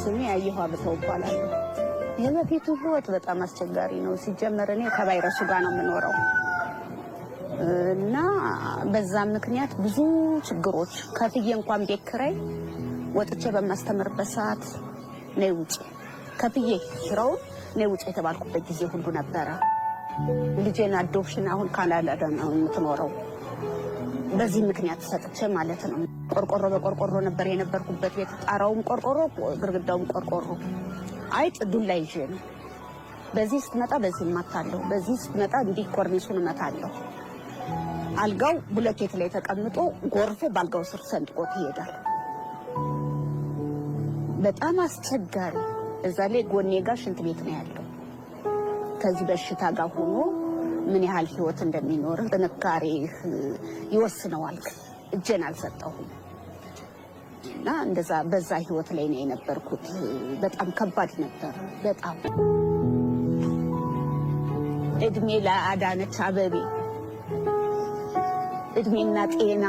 ስሜ አየሁ አብተው እባላለሁ። የበፊቱ ህይወት በጣም አስቸጋሪ ነው። ሲጀመር እኔ ከቫይረሱ ጋር ነው የምኖረው እና በዛ ምክንያት ብዙ ችግሮች ከፍዬ እንኳን ቤት ኪራይ ወጥቼ በማስተምርበት ሰዓት ነይ ውጪ ከፍዬ ኪራዩን ነይ ውጪ የተባልኩበት ጊዜ ሁሉ ነበረ። ልጄን adoption አሁን ካናዳ ነው የምትኖረው። በዚህ ምክንያት ሰጥቼ ማለት ነው። ቆርቆሮ በቆርቆሮ ነበር የነበርኩበት ቤት። ጣራውም ቆርቆሮ፣ ግርግዳውም ቆርቆሮ። አይጥ ዱላ ይዤ ነው። በዚህ ስትመጣ በዚህ እመታለሁ፣ በዚህ ስትመጣ እንዲህ ኮርኒሱን እመታለሁ። አልጋው ብሎኬት ላይ ተቀምጦ ጎርፎ በአልጋው ስር ሰንጥቆት ይሄዳል። በጣም አስቸጋሪ። እዛ ላይ ጎኔ ጋር ሽንት ቤት ነው ያለው። ከዚህ በሽታ ጋር ሆኖ ምን ያህል ህይወት እንደሚኖር ጥንካሬህ ይወስነዋል። እጄን አልሰጠሁም እና እንደዛ በዛ ህይወት ላይ ነው የነበርኩት። በጣም ከባድ ነበር። በጣም እድሜ ለአዳነች አበቤ እድሜና ጤና።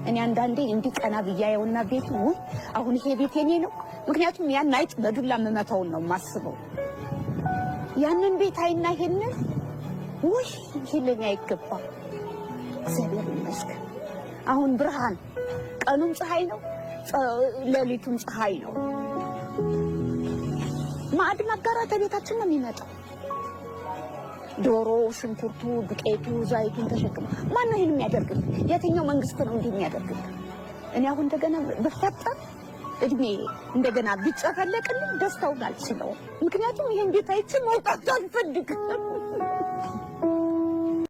እኔ አንዳንዴ እንዲህ ቀና ብያየውና ቤቱ ውይ አሁን ይሄ ቤት የኔ ነው። ምክንያቱም ያን አይጥ በዱላ የምመታውን ነው የማስበው። ያንን ቤት አይና ይሄንን ውይ ይሄ ለኔ አይገባም። እግዚአብሔር ይመስገን። አሁን ብርሃን ቀኑም ፀሐይ ነው፣ ሌሊቱም ፀሐይ ነው። ማዕድ ማጋራት ቤታችን ነው የሚመጣው። ዶሮ፣ ሽንኩርቱ፣ ዱቄቱ፣ ዘይቱን ተሸክሞ ማን ነው ይሄን የሚያደርግልን? የትኛው መንግስት ነው እንዲህ የሚያደርግልን? እኔ አሁን እንደገና ብፈጠር እድሜ እንደገና ቢጨፈለቅልኝ ደስታውን አልችለውም። ምክንያቱም ይሄን ቤት አይቼ መውጣት አልፈልግም።